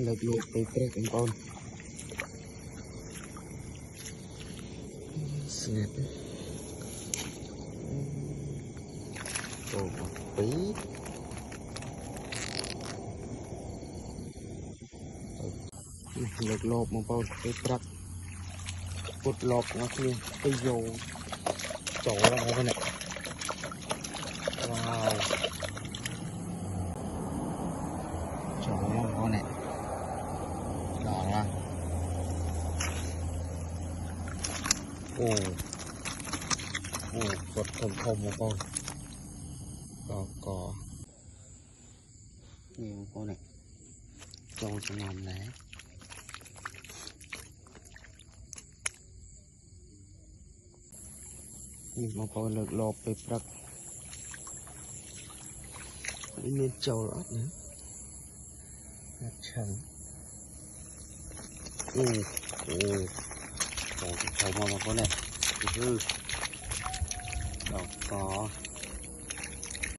ເລິກໂລກໄປເປັກ ເປັກ ເປັກ ເປັກ ເປັກ ເປັກ ເປັກ ເປັກ ໂອ້ ປີດ ເລິກໂລກມາເປົ່າໄປເປັກ ປົດລອກມາຄືໄປໂຍ ໂຈແລ້ວເຮົານີ້ ວ້າວ ໂຈແລ້ວເຮົານີ້ ລອງລະ ໂອ້ ໂອ້ ກົດຄົມໆ ມາເປົ່າ ກໍ ກໍ ນີ້ ໂອ້ ນີ້ ໂຈຈະນອນແລ້ວ ນີ້ ມາເປົ່າເລິກໂລກໄປເປັກ ນີ້ແມ່ນໂຈລະນີ້ ໂອ້ ໂອ້ ໂອ້ ເຂົ້າມາ ມາເຂົ້າແນ່ ຄື ດອກກອ